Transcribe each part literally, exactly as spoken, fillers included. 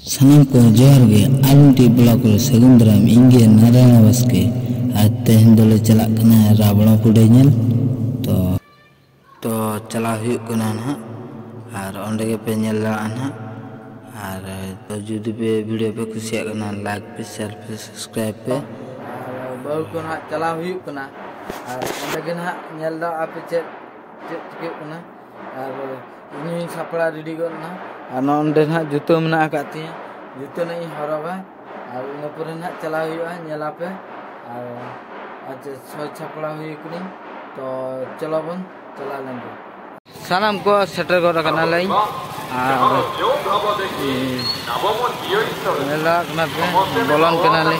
ᱥᱟᱱᱟᱢ ᱠᱚ ᱡᱚᱦᱟᱨ ᱜᱮ, ᱟᱨ ᱢᱤᱫᱴᱤᱡ ᱵᱞᱚᱜ ᱨᱮ ᱥᱟᱹᱜᱩᱱ ᱫᱟᱨᱟᱢ᱾ ᱤᱧ ᱜᱮ ᱱᱟᱨᱟᱭᱚᱱ ᱵᱟᱥᱠᱮ, ᱟᱨ ᱛᱮᱦᱮᱧ ᱫᱚᱞᱮ ᱪᱟᱞᱟᱜ ᱠᱟᱱᱟ ᱨᱟᱵᱚᱬ ᱠᱩᱰᱟᱹ ᱧᱮᱞ᱾ ᱛᱚ, ᱛᱚ ᱪᱟᱞᱟᱣ ᱦᱩᱭᱩᱜ ᱠᱟᱱᱟ ᱱᱟᱦᱟᱜ, ᱟᱨ ᱚᱸᱰᱮ ᱜᱮᱯᱮ ᱧᱮᱞ ᱫᱟᱲᱮᱭᱟᱜᱼᱟ ᱱᱟᱦᱟᱜ᱾ ᱟᱨ ᱛᱚ ᱡᱩᱫᱤ ᱯᱮ ᱵᱷᱤᱰᱤᱭᱳ ᱯᱮ ᱠᱩᱥᱤᱭᱟᱜ ᱠᱟᱱᱟ, ᱞᱟᱭᱤᱠ ᱯᱮ, ᱥᱮᱭᱟᱨ ᱯᱮ, ᱥᱟᱵᱥᱠᱨᱟᱭᱤᱵ ᱯᱮ᱾ ᱟᱨ ᱵᱟᱹᱦᱩ ᱠᱚ ᱱᱟᱦᱟᱜ ᱪᱟᱞᱟᱣ ᱦᱩᱭᱩᱜ ᱠᱟᱱᱟ, ᱟᱨ ᱚᱸᱰᱮ ᱜᱮ ᱱᱟᱦᱟᱜ ᱧᱮᱞ ᱫᱟᱲᱮᱭᱟᱜᱼᱟ ᱯᱮ ᱪᱮᱫ, ᱪᱮᱫ ᱪᱤᱠᱟᱹᱜ ᱠᱟᱱᱟ᱾ ᱟᱨ ᱤᱧ ᱦᱚᱸᱧ ᱥᱟᱯᱲᱟᱣ ᱨᱮᱰᱤ ᱜᱚᱫ ᱮᱱᱟ᱾ ᱟᱨ ᱱᱚᱰᱮ ᱱᱟᱦᱟᱜ ᱡᱩᱛᱟᱹ ᱢᱮᱱᱟᱜ ᱟᱠᱟᱫ ᱛᱤᱧᱟᱹ, ᱡᱩᱛᱟᱹ ᱱᱟᱦᱟᱜ ᱤᱧ ᱦᱚᱨᱚᱜᱟ᱾ ᱟᱨ ᱤᱱᱟᱹ ᱯᱚᱨᱮ ᱱᱟᱦᱟᱜ ᱪᱟᱞᱟᱣ ᱦᱩᱭᱩᱜᱼᱟ, ᱧᱮᱞᱟᱯᱮ᱾ ᱟᱨ ᱟᱨ ᱪᱮᱫ ᱥᱟᱡᱽ ᱥᱟᱯᱲᱟᱣ ᱦᱩᱭ ᱠᱟᱹᱱᱟᱹᱧ᱾ ᱛᱚ ᱪᱚᱞᱚ ᱵᱚᱱ ᱪᱟᱞᱟᱣ ᱞᱮᱱ ᱜᱮ᱾ ᱥᱟᱱᱟᱢ ᱠᱚ ᱥᱮᱴᱮᱨ ᱜᱚᱫ ᱟᱠᱟᱱᱟᱞᱮ᱾ ᱟᱨ ᱧᱮᱞᱚᱜ ᱠᱟᱱᱟ ᱯᱮ, ᱵᱚᱞᱚᱱ ᱠᱟᱱᱟᱞᱮ᱾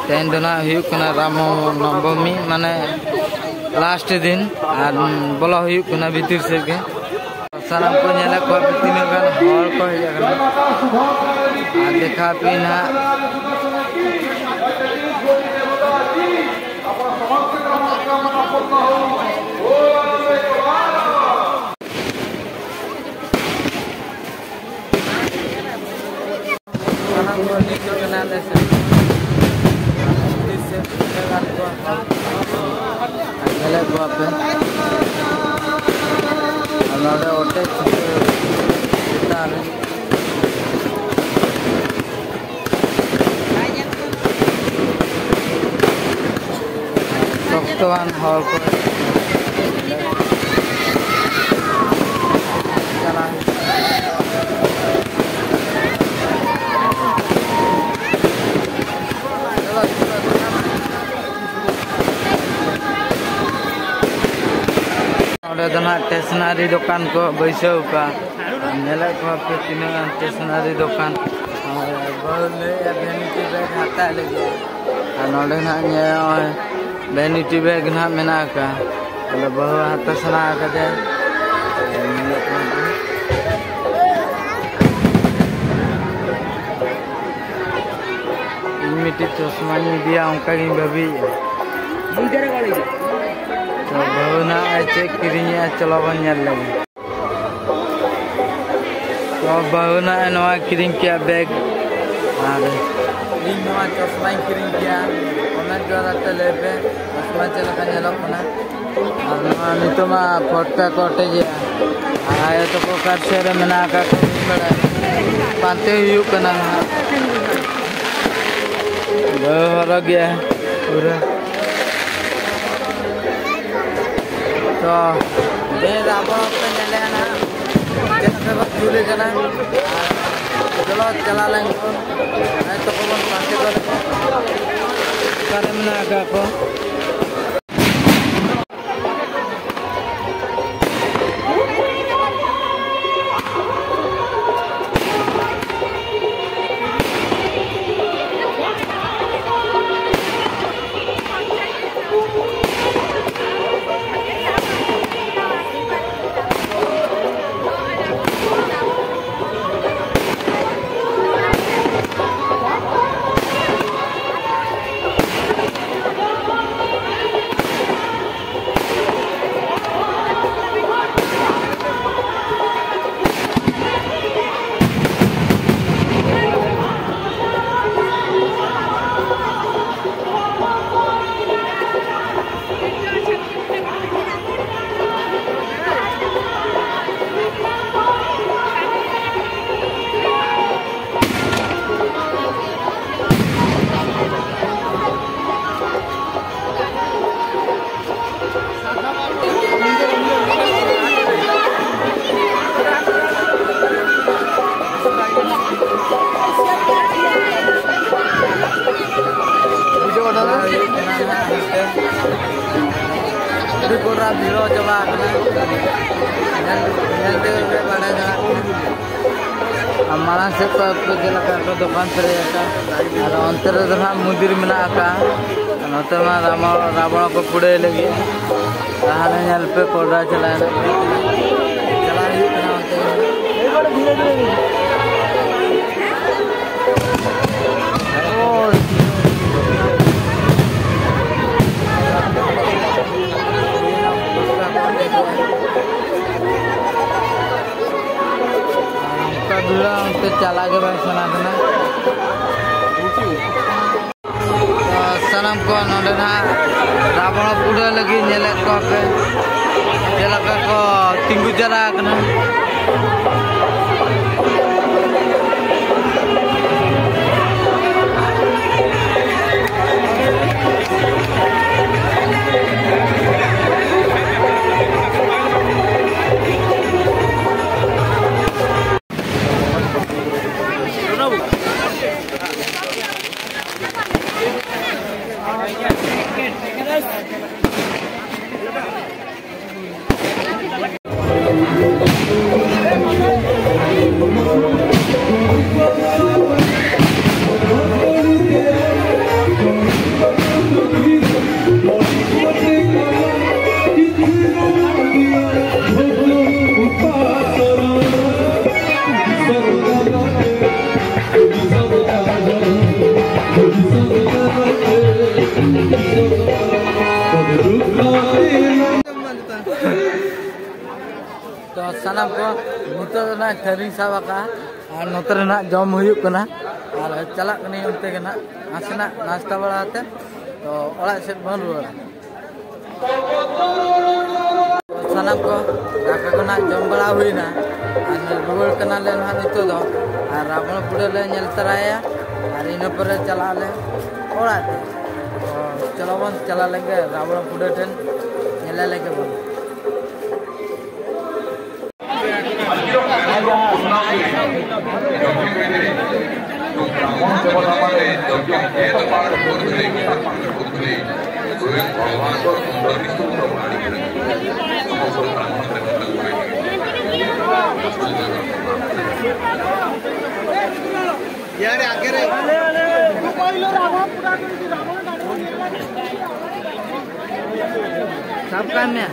ᱛᱮᱦᱮᱧ ᱫᱚ ᱱᱟᱦᱟᱜ ᱦᱩᱭᱩᱜ ᱠᱟᱱᱟ ᱨᱟᱢ ᱱᱚᱵᱚᱢᱤ, ᱢᱟᱱᱮ ᱞᱟᱥᱴ ᱫᱤᱱ᱾ ᱟᱨ ᱵᱚᱞᱚ ᱦᱩᱭᱩᱜ ᱠᱟᱱᱟ ᱵᱷᱤᱛᱤᱨ ᱥᱮᱫ ᱜᱮ᱾ ᱥᱟᱱᱟᱢ ᱠᱚ ᱧᱮᱞᱮᱫ ᱠᱚᱣᱟ ᱯᱮ ᱛᱤᱱᱟᱹᱜ ᱜᱟᱱ ᱦᱚᱲ ᱠᱚ ᱦᱮᱡ ᱟᱠᱟᱱᱟ᱾ ᱟᱨ ᱫᱮᱠᱷᱟᱣ ᱯᱮ ᱱᱟᱦᱟᱜ᱾ ᱥᱟᱱᱟᱢ ᱠᱚ ᱱᱤᱛᱚᱜ ᱠᱟᱱᱟ ᱞᱮ ᱥᱮ᱾ ᱛᱤᱥ ᱥᱮ ᱛᱤᱱᱟᱹᱜ ᱜᱟᱱ ᱠᱚ ᱦᱚᱲ ᱧᱮᱞᱮᱫ ᱠᱚᱣᱟ ᱯᱮ᱾ ᱟᱨ ᱱᱚᱰᱮ ᱚᱴᱮᱡ ᱪᱤᱛᱟᱹᱨ ᱪᱮᱛᱟᱱ ᱨᱮ ᱥᱚᱠᱛᱚᱣᱟᱱ ᱦᱚᱲ ᱠᱚ ᱪᱟᱞᱟᱣ᱾ ᱱᱚᱰᱮ ᱫᱚ ᱱᱟᱜ ᱴᱮᱥᱱᱟᱨᱤ ᱫᱚᱠᱟᱱ ᱠᱚ ᱵᱟᱹᱭᱥᱟᱹᱣ ᱟᱠᱟᱫᱼᱟ᱾ ᱧᱮᱞᱮᱫ ᱠᱚᱣᱟ ᱯᱮ ᱛᱤᱱᱟᱹᱜ ᱜᱟᱱ ᱴᱮᱥᱱᱟᱨᱤ ᱫᱚᱠᱟᱱ᱾ ᱵᱟᱹᱦᱩ ᱞᱟᱹᱭᱮᱫᱼᱟ ᱵᱷᱮᱱᱤᱴᱤ ᱵᱮᱜᱽ ᱦᱟᱛᱟᱣ ᱞᱟᱹᱜᱤᱫ᱾ ᱟᱨ ᱱᱚᱰᱮ ᱱᱟᱜ ᱧᱮᱞ ᱱᱚᱜᱼᱚᱭ ᱵᱷᱮᱱᱤᱴᱤ ᱵᱮᱜᱽ ᱱᱟᱜ ᱢᱮᱱᱟᱜ ᱟᱠᱟᱫᱼᱟ᱾ ᱟᱫᱚ ᱵᱟᱹᱦᱩ ᱦᱟᱛᱟᱣ ᱥᱟᱱᱟ ᱟᱠᱟᱫᱮᱭᱟ᱾ ᱧᱮᱞᱮᱫ ᱠᱚᱣᱟ ᱯᱮ᱾ ᱤᱧ ᱢᱤᱫᱴᱤᱡ ᱪᱚᱥᱢᱟᱧ ᱤᱫᱤᱭᱟ, ᱚᱱᱠᱟ ᱜᱤᱧ ᱵᱷᱟᱹᱵᱤᱭᱮᱫᱼᱟ᱾ ᱛᱚ ᱵᱟᱹᱦᱩ ᱱᱟᱜ ᱪᱮᱫ ᱠᱤᱨᱤᱧᱮᱫᱼᱟ, ᱪᱚᱞᱚ ᱵᱚᱱ ᱧᱮᱞ ᱞᱮᱜᱮ᱾ ᱵᱟᱹᱦᱩ ᱱᱚᱜᱼᱚᱭ ᱱᱚᱣᱟ ᱠᱤᱨᱤᱧ ᱠᱮᱜᱼᱟ ᱵᱮᱜᱽ᱾ ᱟᱨ ᱤᱧ ᱱᱚᱣᱟ ᱪᱚᱥᱢᱟᱧ ᱠᱤᱨᱤᱧ ᱠᱮᱜᱼᱟ᱾ ᱠᱚᱢᱮᱱᱴ ᱫᱚ ᱟᱞᱚᱯᱮ ᱞᱟᱹᱭ ᱯᱮ, ᱪᱚᱥᱢᱟ ᱪᱮᱫ ᱞᱮᱠᱟ ᱧᱮᱞᱚᱜ ᱠᱟᱱᱟ᱾ ᱟᱨ ᱱᱚᱣᱟ ᱱᱤᱛᱚᱜ ᱢᱟ ᱯᱷᱚᱴᱠᱟ ᱠᱚ ᱚᱴᱮᱡᱮᱜᱼᱟ᱾ ᱟᱨ ᱟᱭᱳ ᱛᱟᱠᱚ ᱚᱠᱟ ᱥᱮᱫ ᱨᱮ ᱢᱮᱱᱟᱜ ᱟᱠᱟᱫ ᱠᱚᱣᱟ ᱵᱟᱹᱧ ᱵᱟᱲᱟᱭᱟ᱾ ᱯᱟᱱᱛᱮ ᱦᱩᱭᱩᱜ ᱠᱟᱱᱟ ᱱᱟᱦᱟᱜ᱾ ᱵᱟᱹᱦᱩ ᱦᱚᱨᱚᱜ ᱜᱮᱭᱟ ᱯᱩᱨᱟᱹ᱾ ᱛᱚ, ᱫᱮᱱ ᱨᱟᱵᱚᱬ ᱯᱮ ᱧᱮᱞᱮᱭᱟ ᱱᱟᱦᱟᱜ᱾ ᱪᱮᱫ ᱞᱮᱠᱟ ᱠᱚ ᱡᱩᱞᱮ ᱠᱟᱱᱟ᱾ ᱟᱨ ᱪᱚᱞᱚ, ᱪᱟᱞᱟᱣ ᱞᱮᱱ ᱠᱚ᱾ ᱦᱮᱸ, ᱛᱚ, ᱵᱚᱱ ᱯᱟᱱᱛᱮ ᱠᱚ ᱞᱮᱠᱟ᱾ ᱚᱠᱟᱨᱮ ᱢᱮᱱᱟᱜ ᱟᱠᱟᱫ ᱠᱚ? ᱟᱹᱰᱤ ᱜᱚᱴᱟ ᱵᱷᱤᱲ ᱪᱟᱵᱟ ᱟᱠᱟᱱᱟ᱾ ᱧᱮᱞ, ᱧᱮᱞ ᱛᱮᱜᱮ ᱯᱮ ᱵᱟᱰᱟᱭ ᱫᱟᱲᱮᱭᱟᱜ ᱠᱟᱱᱟ᱾ ᱟᱨ ᱢᱟᱲᱟᱝ ᱥᱮᱫ ᱠᱚ ᱟᱠᱚ ᱪᱮᱫ ᱞᱮᱠᱟ ᱠᱚ ᱫᱚᱠᱟᱱ ᱯᱮᱨᱮᱡ ᱟᱠᱟᱫ, ᱟᱨ ᱚᱱᱛᱮ ᱨᱮᱫᱚ ᱱᱟᱦᱟᱜ ᱢᱚᱱᱫᱤᱨ ᱢᱮᱱᱟᱜ ᱟᱠᱟᱫ᱾ ᱱᱚᱛᱮ ᱢᱟ ᱨᱟᱵᱚᱬ, ᱨᱟᱵᱚᱬ ᱠᱚ ᱯᱩᱲᱟᱹᱭ ᱞᱟᱹᱜᱤᱫ᱾ ᱟᱨ ᱦᱟᱱᱮ ᱧᱮᱞ ᱯᱮ ᱠᱚᱰᱨᱟ ᱪᱟᱞᱟᱣ ᱮᱱᱟ᱾ ᱪᱟᱞᱟᱣ ᱦᱩᱭᱩᱜ ᱠᱟᱱᱟ ᱚᱱᱛᱮ ᱜᱮ᱾ ᱪᱟᱞᱟᱜ ᱠᱟᱱᱟ᱾ ᱛᱚ, ᱥᱟᱱᱟᱢ ᱠᱚ ᱱᱚᱰᱮ ᱱᱟᱦᱟᱜ ᱨᱟᱵᱚᱬ ᱯᱩᱰᱟᱹ ᱞᱟᱹᱜᱤᱫ ᱧᱮᱞᱮᱫ ᱠᱚᱣᱟ ᱯᱮ, ᱪᱮᱫ ᱞᱮᱠᱟ ᱠᱚ ᱛᱤᱸᱜᱩ ᱡᱟᱣᱨᱟ ᱟᱠᱟᱱᱟ᱾ ᱛᱚ, ᱥᱟᱱᱟᱢ ᱠᱚ ᱱᱤᱛᱚᱜ ᱫᱚ ᱱᱟᱜ ᱛᱷᱟᱹᱨᱤᱧ ᱥᱟᱵ ᱟᱠᱟᱫᱼᱟ ᱟᱨ ᱱᱚᱛᱮ ᱨᱮ ᱱᱟᱜ ᱡᱚᱢ ᱦᱩᱭᱩᱜ ᱠᱟᱱᱟ ᱟᱨ ᱪᱟᱞᱟᱜ ᱠᱟᱹᱱᱟᱹᱧ ᱚᱱᱛᱮ ᱜᱮ ᱱᱟᱜ ᱱᱟᱥᱮᱱᱟᱜ ᱱᱟᱥᱛᱟ ᱵᱟᱲᱟ ᱠᱟᱛᱮ ᱛᱚ ᱚᱲᱟᱜ ᱥᱮᱫ ᱵᱚᱱ ᱨᱩᱣᱟᱹᱲᱟ᱾ ᱥᱟᱱᱟᱢ ᱠᱚ ᱫᱟᱠᱟ ᱠᱚ ᱱᱟᱜ ᱡᱚᱢ ᱵᱟᱲᱟ ᱦᱩᱭᱱᱟ ᱟᱨ ᱨᱩᱣᱟᱹᱲ ᱠᱟᱱᱟᱞᱮ ᱱᱟᱜ ᱱᱤᱛᱚᱜ ᱫᱚ᱾ ᱟᱨ ᱨᱟᱵᱚᱬ ᱯᱩᱰᱟᱹ ᱞᱮ ᱧᱮᱞ ᱛᱚᱨᱟᱭᱟ ᱟᱨ ᱤᱱᱟᱹ ᱯᱚᱨᱮ ᱪᱟᱞᱟᱜ ᱟᱞᱮ ᱚᱲᱟᱜ ᱛᱮ᱾ ᱛᱚ ᱪᱚᱞᱚ ᱵᱚᱱ ᱪᱟᱞᱟᱜ ᱞᱮᱜᱮ ᱨᱟᱵᱚᱬ ᱯᱩᱰᱟᱹ ᱴᱷᱮᱱ, ᱧᱮᱞᱮ ᱞᱮᱜᱮ ᱵᱚᱱ᱾ ᱥᱟᱵ ᱠᱟᱜ ᱢᱮ᱾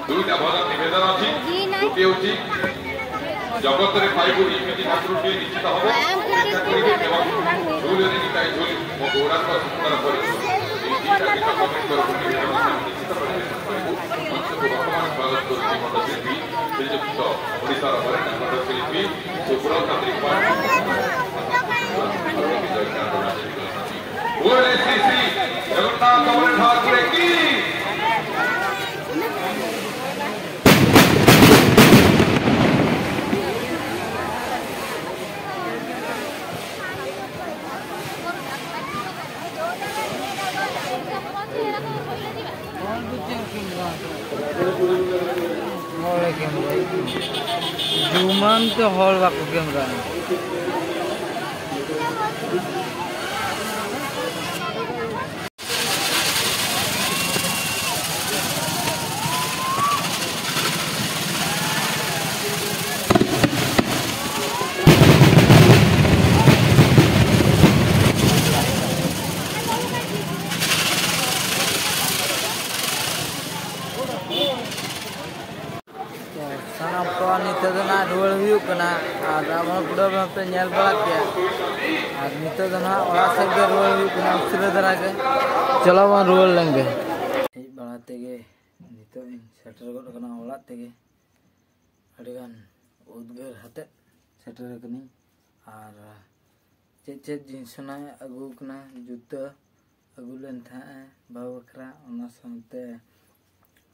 ଦୁଇଟା ଭଲ ନିବେଦନ ଅଛି। ଗୋଟିଏ ହେଉଛି, ଜଗତରେ ପାଇବୁ ଏମିତି ଠାକୁରଟିଏ ନିଶ୍ଚିତ ହବ। ଚେଷ୍ଟା କରିବେ ଏବଂ ଝୁଲରେ ନିତାଇ ଝୁଲି ମୋ ଗୌରାଙ୍କ ସୁନ୍ଦର ପରି। ଏଇ ଦିଟା ଗୀତ କମେଣ୍ଟ କରନ୍ତୁ, ନିବେଦନ ନିଶ୍ଚିତ ପରିବେଷଣ କରିବୁ। ମଞ୍ଚକୁ ବର୍ତ୍ତମାନ ସ୍ୱାଗତ କରୁଛି କଣ୍ଠଶିଳ୍ପୀ, ଶ୍ରୀଯୁକ୍ତ ଓଡ଼ିଶାର ବରେଣ୍ୟ କଣ୍ଠଶିଳ୍ପୀ ସୁବ୍ରତ ତ୍ରିପାଠୀ। ଜୟ ଜଗନ୍ନାଥ। बोले श्री श्री जगन्नाथ बलराम ठाकुर की। ᱦᱚᱲ ᱮ ᱠᱮᱢᱨᱟ᱾ ᱡᱩᱢᱟᱱ ᱛᱮ ᱦᱚᱲ ᱵᱟᱠᱚ ᱠᱮᱢᱨᱟ᱾ ᱛᱚ, ᱥᱟᱱᱟᱢ ᱠᱚ ᱱᱤᱛᱚᱜ ᱫᱚ ᱱᱟᱜ ᱨᱩᱣᱟᱹᱲ ᱦᱩᱭᱩᱜ ᱠᱟᱱᱟ᱾ ᱟᱨ ᱟᱵᱚ ᱯᱩᱨᱟᱹ ᱵᱷᱟᱵᱽ ᱛᱮ ᱧᱮᱞ ᱵᱟᱲᱟ ᱠᱮᱫ᱾ ᱟᱨ ᱱᱤᱛᱚᱜ ᱫᱚ ᱱᱟᱜ ᱚᱲᱟᱜ ᱥᱮᱫ ᱜᱮ ᱨᱩᱣᱟᱹᱲ ᱦᱩᱭᱩᱜ ᱠᱟᱱᱟ, ᱩᱥᱟᱹᱨᱟ ᱫᱷᱟᱨᱟ ᱜᱮ᱾ ᱪᱚᱞᱚ ᱵᱚᱱ ᱨᱩᱣᱟᱹᱲ ᱞᱮᱱ ᱜᱮ᱾ ᱦᱮᱡ ᱵᱟᱲᱟ ᱛᱮᱜᱮ ᱱᱤᱛᱚᱜ ᱤᱧ ᱥᱮᱴᱮᱨ ᱜᱚᱫ ᱟᱠᱟᱱᱟ ᱚᱲᱟᱜ ᱛᱮᱜᱮ᱾ ᱟᱹᱰᱤᱜᱟᱱ ᱩᱫᱽᱜᱟᱹᱨ ᱦᱟᱛᱮᱫ ᱥᱮᱴᱮᱨ ᱟᱠᱟᱱᱟᱹᱧ᱾ ᱟᱨ ᱪᱮᱫ ᱪᱮᱫ ᱡᱤᱱᱤᱥ ᱚᱱᱟᱭ ᱟᱹᱜᱩ ᱠᱟᱱᱟ, ᱡᱩᱛᱟᱹ ᱟᱹᱜᱩ ᱞᱮᱱ ᱛᱟᱦᱮᱸᱫ ᱵᱟᱹᱦᱩ ᱵᱟᱠᱷᱨᱟ, ᱚᱱᱟ ᱥᱟᱶᱛᱮ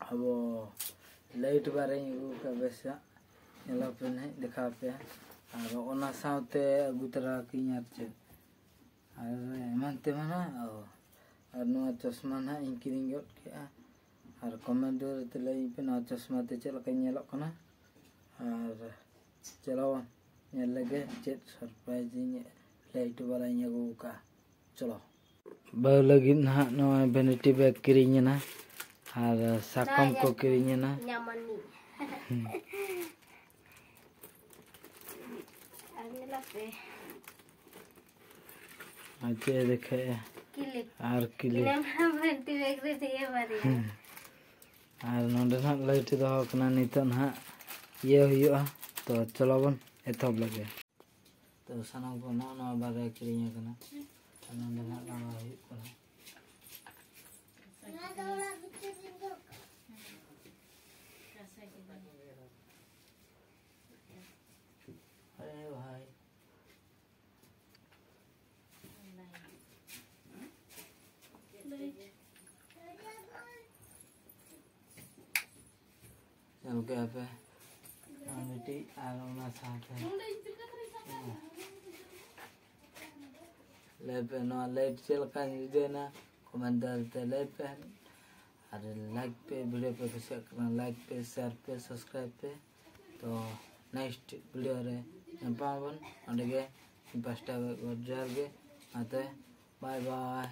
ᱟᱵᱚ ᱞᱟᱭᱤᱴ ᱵᱟᱨᱮᱧ ᱟᱹᱜᱩ ᱠᱟᱜ, ᱵᱮᱥᱟᱜ ᱧᱮᱞᱚᱜ ᱯᱮ ᱱᱟᱦᱟᱜ, ᱫᱮᱠᱷᱟᱣ ᱯᱮ᱾ ᱟᱨ ᱚᱱᱟ ᱥᱟᱶᱛᱮ ᱟᱹᱜᱩ ᱛᱚᱨᱟ ᱠᱟᱹᱧ ᱟᱨ ᱪᱮᱫ, ᱟᱨ ᱮᱢᱟᱱ ᱛᱮᱢᱟᱱᱟᱜ᱾ ᱚ, ᱟᱨ ᱱᱚᱣᱟ ᱪᱚᱥᱢᱟ ᱱᱟᱦᱟᱜ ᱤᱧ ᱠᱤᱨᱤᱧ ᱜᱚᱫ ᱠᱮᱜᱼᱟ᱾ ᱟᱨ ᱠᱚᱢᱮᱱᱴ ᱨᱮ ᱛᱮ ᱞᱟᱹᱭᱟᱹᱧ ᱯᱮ ᱱᱚᱣᱟ ᱪᱚᱥᱢᱟ ᱛᱮ ᱪᱮᱫ ᱞᱮᱠᱟᱧ ᱧᱮᱞᱚᱜ ᱠᱟᱱᱟ᱾ ᱟᱨ ᱪᱚᱞᱚ ᱧᱮᱞ ᱞᱮᱜᱮ ᱪᱮᱫ ᱥᱟᱨᱯᱨᱟᱭᱤᱡᱽ ᱤᱧ ᱞᱟᱹᱭ ᱦᱚᱴᱚ ᱵᱟᱞᱟᱧ ᱟᱹᱜᱩ ᱟᱠᱟᱫᱼᱟ᱾ ᱪᱚᱞᱚ᱾ ᱵᱟᱹᱦᱩ ᱞᱟᱹᱜᱤᱫ ᱱᱟᱦᱟᱜ ᱱᱚᱜᱼᱚᱭ ᱵᱷᱮᱱᱤᱴᱤ ᱵᱮᱜᱽ ᱠᱤᱨᱤᱧ ᱮᱱᱟ ᱟᱨ ᱥᱟᱠᱚᱢ ᱠᱚ ᱠᱤᱨᱤᱧ ᱮᱱᱟ᱾ ᱧᱟᱢᱟᱱᱤᱡ᱾ ᱦᱩᱸ᱾ ᱟᱨ ᱧᱮᱞᱟᱯᱮ᱾ ᱟᱨ ᱪᱮᱫ ᱮ ᱫᱮᱠᱷᱟᱭᱟ? ᱠᱤᱞᱤᱯ᱾ ᱟᱨ ᱠᱤᱞᱤᱯ᱾ ᱤᱱᱟᱹ ᱢᱟ ᱵᱷᱮᱱᱴᱤ ᱵᱮᱜᱽ ᱨᱮ ᱱᱤᱭᱟᱹ ᱵᱟᱨᱭᱟ᱾ ᱦᱩᱸ᱾ ᱟᱨ ᱱᱚᱰᱮ ᱱᱟᱦᱟᱜ ᱞᱟᱭᱤᱴ ᱫᱚᱦᱚ ᱠᱟᱱᱟ, ᱱᱤᱛᱚᱜ ᱱᱟᱦᱟᱜ ᱤᱭᱟᱹ ᱦᱩᱭᱩᱜᱼᱟ᱾ ᱛᱚ ᱪᱚᱞᱚ ᱵᱚᱱ ᱮᱛᱚᱦᱚᱵ ᱞᱮᱜᱮ᱾ ᱛᱚ ᱥᱟᱱᱟᱢ ᱠᱚ ᱱᱚᱜᱼᱚ ᱱᱚᱣᱟ ᱵᱟᱨᱭᱟ ᱠᱤᱨᱤᱧ ᱟᱠᱟᱱᱟ᱾ ᱟᱨ ᱱᱚᱰᱮ ᱱᱟᱦᱟᱜ ᱱᱚᱣᱟ ᱦᱩᱭᱩᱜ ᱠᱟᱱᱟ᱾ ᱟᱨᱮ ᱵᱷᱟᱭ᱾ ᱧᱮᱞ ᱠᱮᱜᱼᱟ ᱯᱮ? ᱱᱚᱣᱟ ᱢᱤᱫᱴᱤᱡ ᱟᱨ ᱚᱱᱟ ᱥᱟᱶᱛᱮ ᱞᱟᱹᱭ ᱯᱮ, ᱱᱚᱣᱟ ᱞᱟᱭᱤᱴ ᱪᱮᱫ ᱞᱮᱠᱟ ᱧᱤᱫᱟᱹᱭᱮᱱᱟ? ᱠᱚᱢᱮᱱᱴ ᱫᱟᱨᱟᱭ ᱛᱮ ᱞᱟᱹᱭ ᱯᱮ᱾ ᱟᱨ ᱞᱟᱭᱤᱠ ᱯᱮ, ᱵᱷᱤᱰᱤᱭᱳ ᱯᱮ ᱠᱩᱥᱤᱭᱟᱜ ᱠᱟᱱᱟ, ᱞᱟᱭᱤᱠ ᱯᱮ, ᱥᱮᱭᱟᱨ ᱯᱮ, ᱥᱟᱵᱥᱠᱨᱟᱭᱤᱵ ᱯᱮ᱾ ᱛᱚ ᱱᱮᱠᱥᱴ ᱵᱷᱤᱰᱤᱭᱳ ᱨᱮ ᱧᱟᱯᱟᱢ ᱟᱵᱚᱱ᱾ ᱚᱸᱰᱮ ᱜᱮ ᱤᱧ ᱯᱟᱥᱴᱟ ᱠᱷᱚᱱ ᱡᱚᱦᱟᱨ ᱜᱮ᱾ ᱢᱟ ᱛᱚᱵᱮ, ᱵᱟᱭ ᱵᱟᱭ᱾